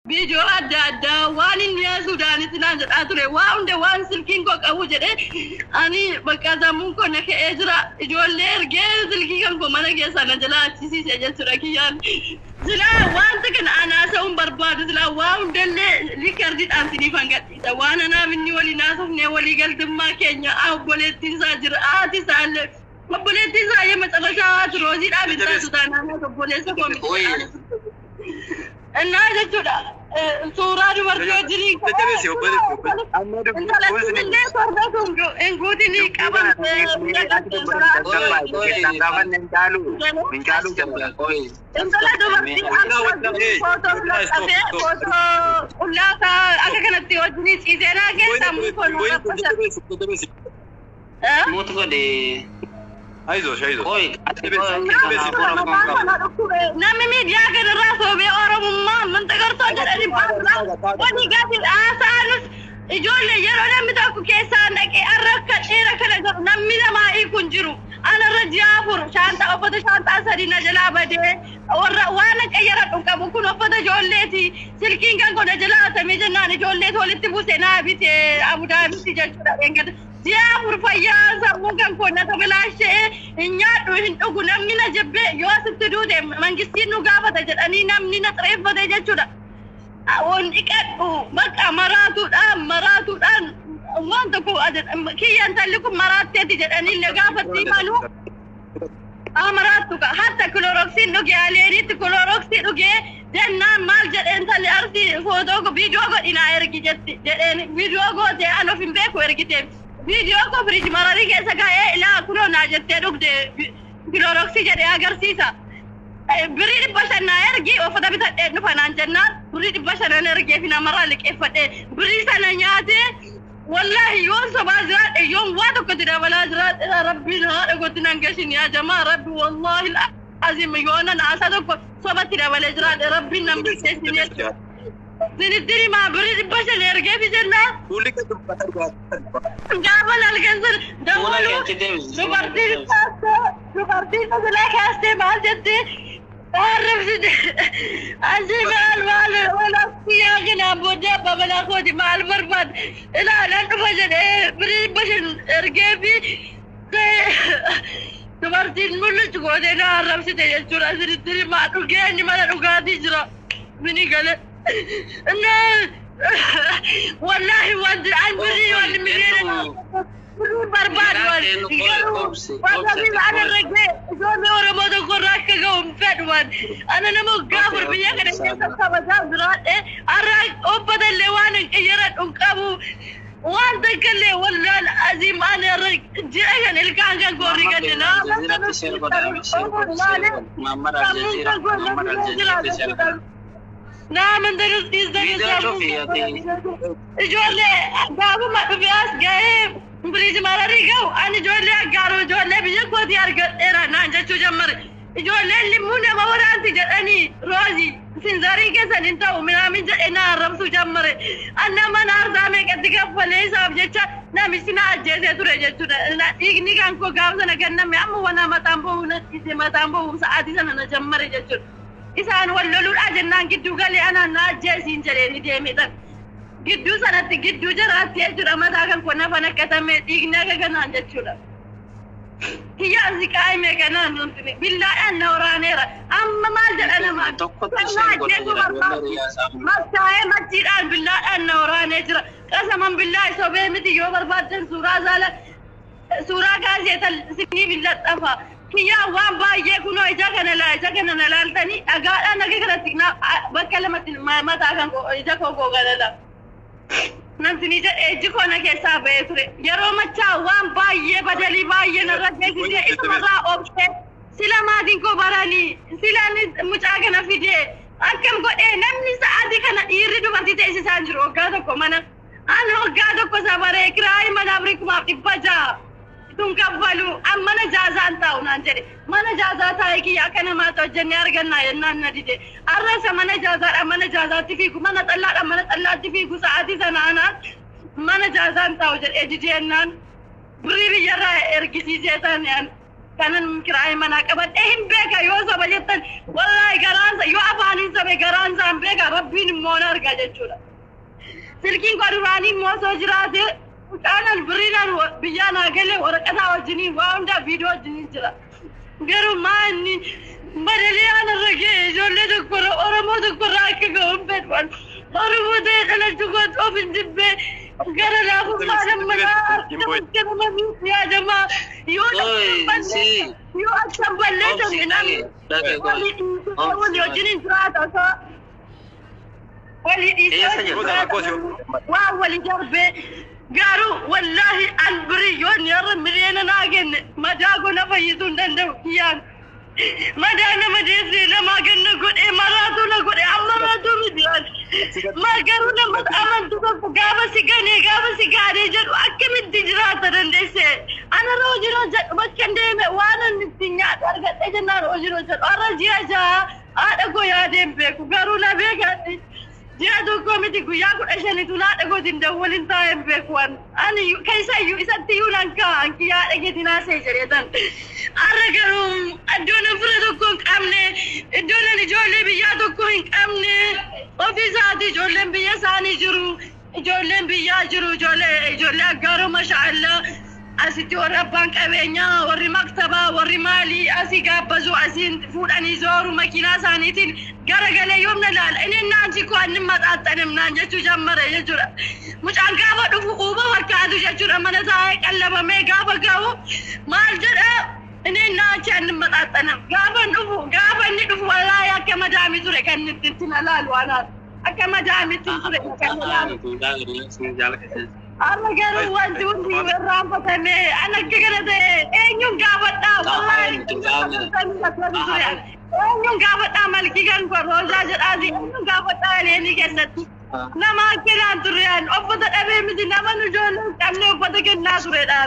Viidiyoo adda addaa waan inni Suudaanitti naan jedhaa ture, waa hunda waan silkiin koo qabu jedhee, ani bakka sammuun koo na ka'ee jira. Ijoollee ergee silkii kan koo mana keessaa na jalaa achisiise jechuudha. Kiyyaan silaa wanta kana anaasa'uun barbaadu, silaa waa hundallee recordiidhaan siniif hangadhiisa. Waan anaaf inni waliin haasofnee walii galtummaa keenya, obboleettiin isaa jira, haati isaallee, obboleettiin isaa የመጨረሻ ሮዚidhaan bitatu taanaan obboleessa koo miti እና jechuudha. Suuraa dubartii wajjinii Jajjabeessi, obboleessi, obboleessi. Intalattiin illee torbatu hin guutinii qabamtee Hin caalu jabaa. Intala dubartii footoo laxxafee, footoo qullaa isaa akka kanatti wajjinii ciiseenaa keessaa mukoon. Jajjabeessi. Mute godhe. አይዞሽ አይዞሽ። ቆይ. Namni miidiyaa kanarraa soobee Oromummaa amantaa gartoo jedhanii baasudha. Walii gadi haasa'anus ijoollee yeroo namni tokko keessaa dhaqee arra akka dheera kana jedhu namni namaa hiiku hin jiru. Anarra ji'a 4 shaantaa, uffata shaantaa sadii na jalaa badee, warra waan qayyaradhu qabu kun uffata ijoolleeti. Silkiin kan kun na jalaa hatamee jennaan ijoolleet walitti buuse naa bite Abudaabitti jechuudha. Ji'a 4 fayyaa sammuu kan koo na tabilaashee, hin nyaadhu, hin dhugu, namni na jibbee, yoo asitti duute mangistiin nu gaafata jedhanii namni na xireeffate jechuudha. On dhiqadhu bakka maraatuudhaan maraatuudhaan waan tokko kiyya intalli kun maraatteeti jedhanii illee gaafatti malu. Maraattu ka hatta Cloroxiin dhugee, aleenitti Cloroxii dhugee jennaan maal jedheen, intalli Arsii footoo viidiyoo godhinaa ergi jetti jedheen. Viidiyoo gootee an of hin beeku ergiteef. Viidiyoo koo firiij mararii keessa kaa'ee, ilaa kunoo naa jettee dhugde Cloroxii jedhee agarsiisa. Birrii 500 naa ergi, uffata bitadhee dhufa naan jennaan, birrii 500 ergee fi namarraa liqeeffadhee birrii sana nyaatee. Wallaahi yoon sobaa jiraadhe, yoon waa tokkotti dabalaa jiraadhe, rabbiin haadha gotti nan gashin. Yaa jamaa, rabbi wallaahi azim yoonan haasaa tokko sobatti dabalee jiraadhe, rabbiin nan bilcheessin jechuudha. Sinitti himaa, birrii 500 ergee fi jennaan Fuulli kee dubbata. Gaafa halkan sun dabaluu dubartiin kaastee, dubartiin silaa kaastee maal jetti, arrabsite asii maal maal walakki kanaan booddee abbaa manaa kooti maal barbaad ilaalan dhufa jedhee birrii 500 ergee fi dubartiin mul'ichu gootee na arrabsite jechuudha. Sinitti himaa, dhugee inni mana dhugaatii jira mini gale. እና wallahi wanti an birrii wanti miliyoona birrii barbaadu waan garuu wanta ana ragee ijoollee Oromoo tokko irraa akka ga'u hin fedhu. Waan ana nama waggaa 4 biyya kana keessa kabajaa jiraadhe, har'a uffata illee waan hin qiyyaradhu hin qabu, waan takka illee. Wallahi aziim ana irra ji'a kan ilkaan kan koorri ganne naa. Muhammad Al Jazeera, Muhammad Al Jazeera. Naa amantanus dhiistanis. Viidiyoo cufi ati. Ijoollee gaafuma dhufee as ga'ee biriiji mararii ga'u, ani ijoollee aggaaruu ijoollee biyya kootii argadheera naan jechuu jammare. Ijoolleen limmuu nama waraanti jedhanii, roozii sinzarii keessan hin ta'u minaamin jedhee na arrabsuu jammare. An nama na aarsaa meeqatti kaffalee isaaf jecha namichi na ajjeesee ture jechuudha. Dhiigni kan koo gaafa sana kenname amma wana mataan ba'uu na dhiise, mataan ba'uu sa'aatii sana na jammare jechuudha. Isaan wal loluudhaa jennaan gidduu galee anaan na ajjeesiin jedhee ni deeme tan. Gidduu sanatti gidduu jiraatti jechuudha, mataa kan koo nafa naqqatame, dhiigni akka kanaan jechuudha. Kiyyaa si qaayime kanaan billaadhaan na waraaneera. Amma maal jedha namaa? Tokkotti isheen godha jira. Machaa'ee machiidhaan billaadhaan na waraanee jira. Qasaman billaa sobee miti, yoo barbaaddan suuraa saala suuraa gaazexaa sinii billaxxafa. Kiyyaa waan baay'ee kunoo ija kana laa ija kana na laaltanii dhagaadhaan akka kanatti bakka lamatti mataa kan ija koo googana la. Namni jedhee ijji koo na keessaa ba'ee ture. Yeroo machaa waan baay'ee badalii baay'ee narra geessisee isumarraa oobsee, sila maatiin koo baranii sila mucaa kana fidee akkam godhee, namni sa'aatii kana dhiirri dubartii teessisaa jiru waggaa tokko mana. Ani waggaa tokko sabaree kiraayii mana afurii 6,600 tun kaffalu, an mana jaazaan taa'u naan jedhe. Mana jaazaa taa'ee kiyya akka namaatti hojjennee argannaa jennaan na dide. Arrasa mana jaazaadha mana jaazaatti fiigu, mana xallaadha mana xallaatti fiigu, sa'aatii sana anaan mana jaazaan taa'u jedhee didee jennaan birrii biyyarraa ergisiisee taane an. Kanan kiraayii manaa qabadhee hin beeka yoo soba jettan wallaahi garaan yoo afaaniin sobe garaan isaan beeka rabbiin immoo na arga jechuudha. Silkiin koo duraanii immoo osoo jiraate mucaanan biriinaan biyyaa naa galee waraqataa wajjiniin waa hundaa viidiyoo wajjiniin jira. Garuu maa inni madalee anarra ga'e ijoollee tokkorra Oromoo tokkorra akka ga'u hin fedhu. Oromoo ta'e dhalachuu kootu of hin jibbee gara laafummaa nama nama yaadamaa yoo yoo akkan balleessan namni walii dhiisee walii wajjiniin jiraata osoo walii dhiisee waa walii darbee garuu wallaahi an birii yoon yeroo miliyoona naa kenne madaa koo na fayyisuu hin danda'u kiyyaan. Madaa nama deessee namaa kenna godhee maraatu na godhe amma maraatu miti maal garuu nama amantu tokko gaafa si ganee gaafa si gaadee jedhu akkamitti jiraata dandeessee anarra hojii hojjedhu bakka hin deeme waan inni ittiin nyaatu argadhee jennaan hojii hojjedhu har'a ji'a ja'a haadha koo yaadee hin beeku garuu na beekaatti ji'a tokko miti guyyaa 15tu haadha kootiin dawwalin taa'ee hin beeku ani keessa iyyuu isatti iyyuu nan kaa'an kiyyaa haadha keetiin haasa'e jedheetan. Har'a garuu iddoon fira tokko hin qabne iddoon ijoollee biyyaa tokko hin qabne ofii isaati ijoolleen biyya isaanii jiru ijoolleen biyyaa jiru ijoollee aggaaroo mashaallah asitti warri abbaan qabeenyaa warri maktabaa warri maalii asii gaabbazu asiin fuudhanii zooru makiinaa isaaniitiin garagalee yoomna laala inni naansi koo anni maxaaxanim naan jechuu jammare jechuudha. Mucaan gaafa dhufu uuba fakkaatu jechuudha mana taa'ee qallabamee gaafa ga'u maal jedha inni naansi anni maxaaxanam gaafa dhufu gaafa inni dhufu wallaahi akka madaamii ture kan itti itti na laalu anaan akka madaamitti ture kan na laalu. Amma garuu wanti hundi irraanfatame an akka kana ta'e eenyuun gaafadhaa wallaahi eenyuun gaafadhaa malkii kan koo roozaa jedhaati eenyuun gaafadhaa eleenii keessatti nama akkanaan turre an uffata dhabee miti nama nu ijoollee hin qabne uffata kennaa turedha.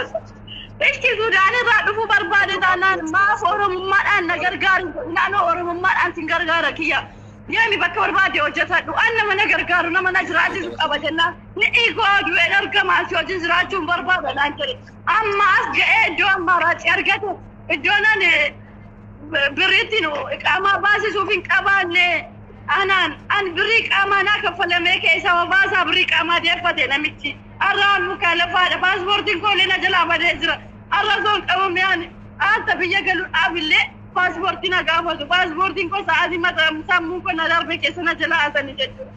Ishi Sudaan irraa dhufuu barbaade taanaan maaf Oromummaadhaan na gargaaru naannoo Oromummaadhaan sin gargaara kiyya. Deemi bakka barbaade hojjetadhu. An nama na gargaaru nama na jiraachisu qaba jennaan. Ni dhiigoo du'een argama asii wajjin jiraachuun barbaada naan jedhe. Amma as ga'ee iddoo ammaaraacii argate iddoo nan birriittiin qaamaa baasisuuf hin qabaanne anaan an birrii qaamaa naa kaffalamee keessa baasaa birrii qaamaa deeffate namichi. Arraan mukaa lafaadha paaspoortiin koo illee na jalaa badee jira. Arra osoo hin qabamne ani haata biyya galuudhaaf illee paaspoortii na gaafatu. Paaspoortiin koo sa'aatii mataa sammuun koo na darbe keessa na jalaa haasanii jechuudha.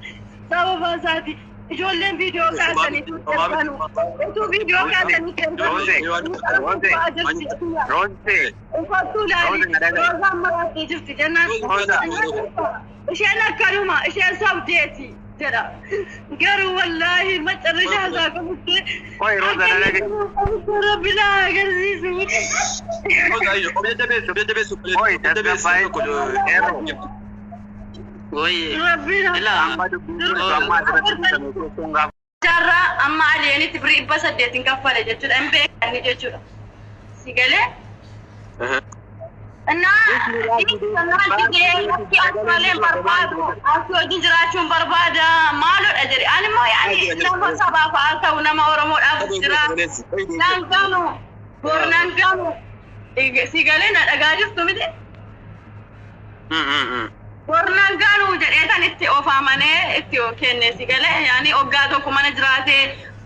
Sababa isaati ijoolleen viidiyoo kaasanii erganu. Utuu viidiyoo kaasanii erganu. Roosee. Uffattuu laali roozaan marattee jirti jennaan. Isheen akkanuma isheen sabdeeti jedha. Garuu wallaahi macarrashaa isaa qabutti Qoy Rooza na dhaga'i. Rabbi na agarsiisu. Qoy tasgabbaa'ee Eeroo. Rabbi na. Amma dubbiin kun amma asirratti ibsame keessoon gaafa. Jaarraa amma aliyeenitti birrii 800 kaffale jechuudha. Hin beekanni jechuudha. Si galee? እና malee barbaadu asii wajjin jiraachuun barbaada maalodha jedhe ani immoo yaani nama sabaaf haa ta'u nama Oromoodhaaf jira naan ganu bor naan ganu si galee na dhagaa jirtu miti bor naan ganu jedhee tan itti ofaamanii itti kenne si galee yaani waggaa tokko mana jiraatee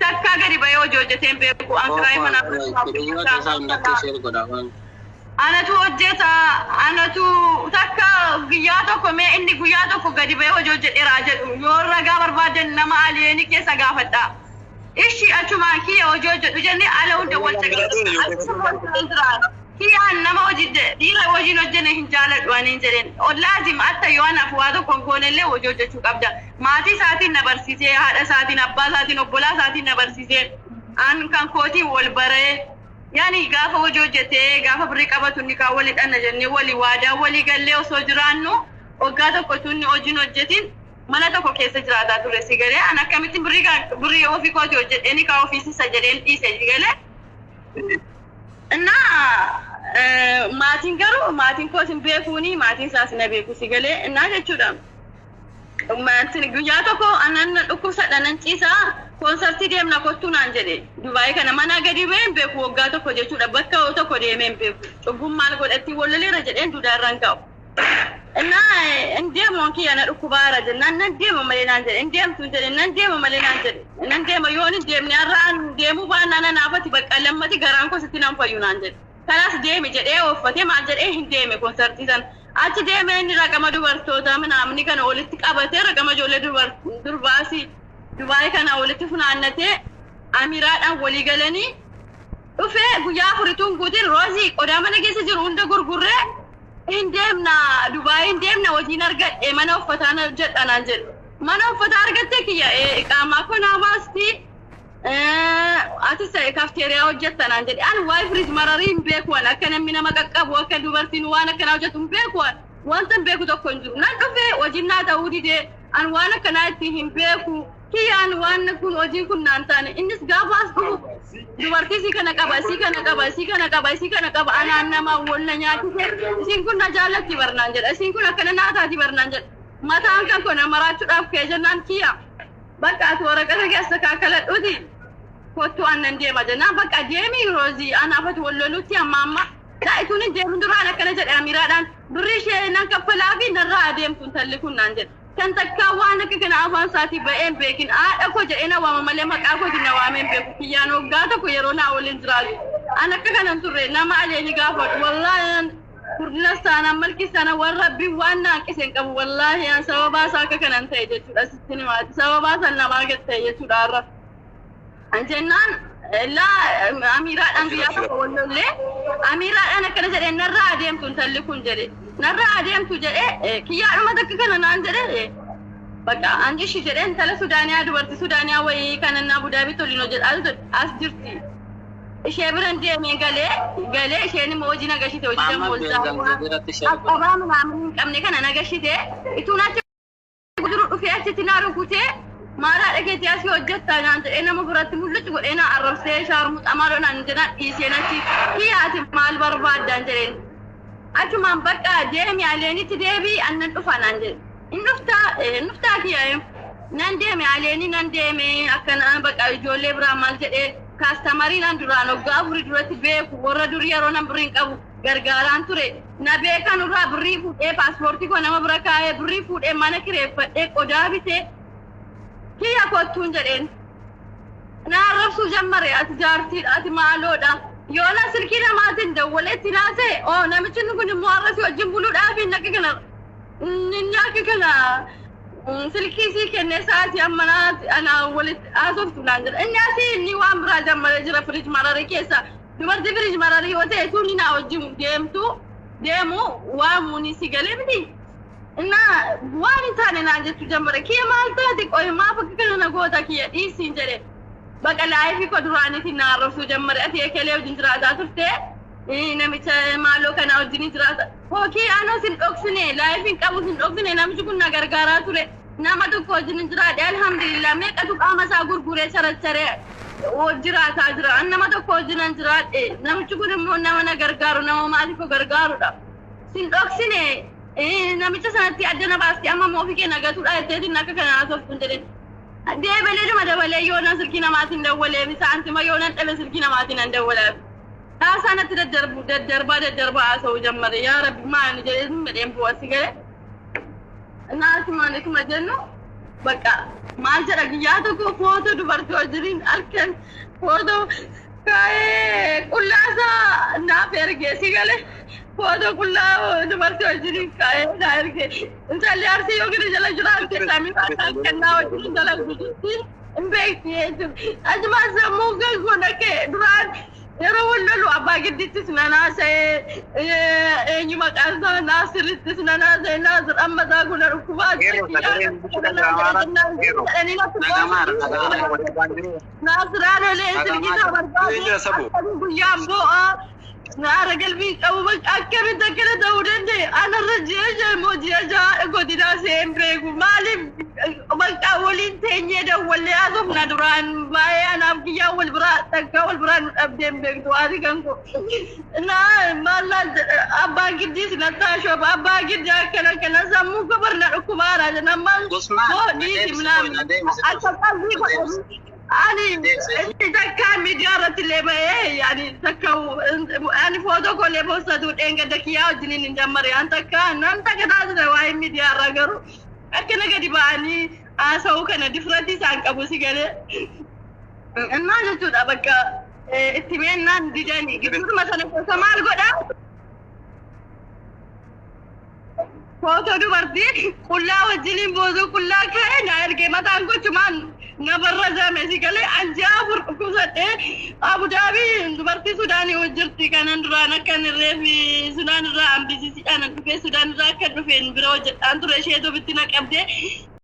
takka gadi bahee hojii hojjeteen beeku an kiraayii mana anatu hojjeta anatu takka guyyaa tokko mee inni guyyaa tokko gadi bahee hojii hojjedheeraa jedhu yoo ragaa barbaadan nama aliyeenii keessa gaafadha. Ishi achumaan kiyya hojii hojjedhu jennee ala hunda wal caqasa. Kiyyaan nama hojii dhiira hojiin hojjenne hin jaaladhu ani hin jedheen. Laazim atta yoo anaaf waa tokko hin goonellee hojii hojjechuu qabda. Maatii isaatiin na barsiisee haadha isaatiin abbaa isaatiin obbolaa isaatiin na barsiisee an kan kootiin wal baree yaani gaafa hojii hojjetee gaafa birrii qabatu ni kaa walii dhanna jennee walii waadaa walii gallee osoo jiraannu waggaa tokko tunni hojiin hojjetin mana tokko keessa jiraataa ture si galee an akkamitti birrii ofii kooti hojjedhee ni kaa ofiisisa jedheen dhiise si galee. እና maatiin garuu maatiin koos hin beekuuni maatiin isaas na beeku si galee innaa jechuudha. Mantin guyyaa tokko anan dhukkubsadha nan ciisaa koonsartii deemna kottuu naan jedhe. Dubaayii kana mana gadi ba'ee hin beeku waggaa tokko jechuudha. Bakka tokko deemee hin beeku. Cubbuun maal godhatti wallaleera jedheen duudaarraan ka'u. Innaa hin deemu kiyya na dhukkubaara jennaan nan deema malee naan jedhe. Hin deemtu jedhe nan deema malee naan jedhe. Nan deema yoon hin deemne har'aan deemuu baannaan nanaafati bakka lammati garaan koo sitti nan fayyu naan jedhe. Kanaas deemi jedhee ooffatee maal jedhee hin deeme koonsartii sana. Achi deemee inni raqama dubartoota minaamni kana walitti qabatee raqama ijoollee durbaasii Dubaayii kana walitti funaannatee Amiraadhaan walii galanii dhufee guyyaa afurituun guutiin Roozii qodaa mana keessa jiru hunda gurgurree hin deemna Dubaayii hin deemna hojiin argadhe mana uffataa na hojjedha naan jedhe. Mana uffataa argattee kiyya iqaamaa koo naa baasti atis kafteeriyaa hojjetta naan jedhe. Ani waa'ee firiij mararii hin beeku waan akka namni nama qaqqabu akka dubartiin waan akkanaa hojjetu hin beeku waan wanta hin beeku tokko hin jiru. Nan dhufee hojiin naa ta'uu didee ani waan akkanaa ittiin hin beeku. Kiyyaan waan kun hojiin kun naan taane innis gaafa as dhufu dubartii sii kana qaba sii kana qaba sii kana qaba sii kana qaba anaan nama walla nyaachise isiin kun na jaallatti barnaan jedha isiin kun akkana naa taati barnaan jedha mataan kan kun maraachuudhaaf kee jennaan kiyya bakka ati waraqata keessa kaakaladhuuti kottu annan deema jennaan bakka deemi Roozii anaafati wallolutti amma amma daa'ituun hin deemin duraan akkana jedhe Amiraadhaan birrii ishee nan kaffalaa fi narraa adeemtu intalli kun naan jedhe. Kan takkaa waan akka kana afaan isaatii ba'ee hin beekin haadha koo jedhee na waama malee maqaa kootiin na waamee hin beeku kiyyaan waggaa tokko yeroo naa waliin jiraatu. An akka kanan turre nama aleeni gaafadhu wallaahi furdinas taanaan malkis taanaan waan rabbiin waan na hanqise hin qabu wallaahi an sababaa isaa akka kanan ta'e jechuudha sitti himaati sababaa san namaa gad ta'e jechuudha har'a. An jennaan laa Amiraadhaan guyyaa tokko wallollee Amiraadhaan akkana jedhee narraa adeemtu intalli kun jedhe narraa adeemtu jedhee kiyyaadhuma takka kana naan jedhe bakka an ishi jedhee intala Sudaaniyaa dubartii Sudaaniyaa wayii kana naa Abudaabii toliin hojjedhaa as jirti. Ishee biran deemee galee galee isheen immoo hojii nagashite hojii Muhammad dammooltaa Al Jazeeratti share godhe. Abbaa minaamin hin qabne kana nagashite ituun achi jiru dhufee achitti naa rukutee maal haadha keetii asii hojjettaa naan jedhee nama biratti mul'achu godhee na arrabsee shaarmuxa maaloo naan jedhaan dhiisee nachi kiyyaati maal barbaaddaan jedheen. Achumaan bakka deemi aleenitti deebii annan dhufa naan jedhe. Hin dhuftaa hin dhuftaa kiyya nan deeme aleenii nan deeme akkana bakka ijoollee biraa maal jedhee kaastamarii nan duraan waggaa afurii duratti beeku warra durii yeroo nan birrii hin qabu gargaaraan ture. Na beekan irraa birrii fuudhee paaspoortii koo nama bira kaa'ee birrii fuudhee mana kireeffadhee qodaa bitee kiyya kottuun jedheen. Na arrabsuu jammare ati jaartiidha ati maaloodha. Yoo na silkii namaatiin dawwaleetti naasee oo namichi kun immoo har'a si wajjin buluudhaaf inni akka kana inni akka kana silkii sii kennee sa'aatii amma ana walitti haasoftu naan jedha. Inni asii inni waan biraa jammaree jira firiij mararii keessa. Dubartii firiij mararii yoo ta'e tun naa wajjin deemtu deemu waamuun si galee miti. Innaa waan hin taane naan jechuu jammare kiyya maal taate qoy maaf akka kana na goota kiyya dhiisiin jedhe. Baqa laayifii koo duraaniitiin na arrabsuu jammare ati ekelee wajjin jiraataa turte namicha maaloo kana wajjin jiraata. Hookii anoo sin dhoksine laayifiin qabu sin dhoksine namichi kun na gargaaraa ture. Nama tokko wajjin jiraadhe alhamdulillah meeqatu qaama isaa gurguree characharee jiraataa jira. An nama tokko wajjin jiraadhe namichi kun immoo nama na gargaaru nama maatii koo gargaarudha. Sin dhoksine namicha sanatti adda na baasti amma immoo ofii kee nagatuudha jetteetiin akka kana haasoftu jedheen. Deebilee dhuma dabalee yoo nan silkii namaatiin dawwalee saantima yoo nan dhabe silkii namaatiin nan dawwalaaf. Haasaa natti daddarbu daddarbaa daddarbaa haasa'uu jammare yaa rabbi maal jedhee medheen bu'asi galee. Naasumaan akkuma jennu bakka maal jedha guyyaa tokko footoo dubartii wajjiniin halkan footoo kaa'ee qullaasaa naaf ergee si galee footoo qullaa dubartii wajjiniin kaa'ee naa ergee intalli arsii yookiin jala jiraate samii kennaa wajjin dalagdu jirti hin beekti jechuudha. Achumaan sammuu kan kun akka duraan yeroo wal lolu abbaa giddittis na naasa'ee eenyu maqaan isaa Naasirittis na naasa'ee Naasir amma isaa kun dhukkubaa Naasiraan olee silkii isaa barbaade guyyaan boo'a Naara galbii qabu bakka akkamitti akkana ta'uu danda'e? Anarra ji'a 5 moo ji'a 6 godinaa seen beeku. Maaliif bakka waliin teenyee dawwallee haasofna duraan baay'ee anaaf kiyyaa wal biraa takkaa wal biraa nu dhabdee hin beektu haati kan koo. Naa maal laal jedha abbaan giddiis nattaa shooba abbaa giddii akkana akkana sammuu gobarna dhukkubaara jedhan maal Gosmaan, koo na dhiisi deebisi minaan qoy, na deebisi. Akka qalbii godhanii ani inni takka miidiyaa irratti illee bahee ani takka ani footoo koo illee poostatu dheengadda kiyyaa wajjiniin hin jammare an takka nan takka taasisa waa'ee miidiyaa irraa garuu akkana gadi ba'anii haasa'uu kana difranti isaan qabu si galee. Innaa jechuudha bakka itti meennaan didanii gidduudhuma sana keessa maal godhaa? Footoo dubartii qullaa wajjiniin boozuu qullaa ka'e na ergee mataan gochumaan na barrazame si galee anjaa 4 dhukkubsadhee Abudaabii dubartii Sudaanii hojjirti kanan duraan akkan irree fi Sudaan irraa hambisiisiidhaan an dhufee Sudaan irraa akka dhufeen bira hojjedhaan ture isheetu bitti na qabdee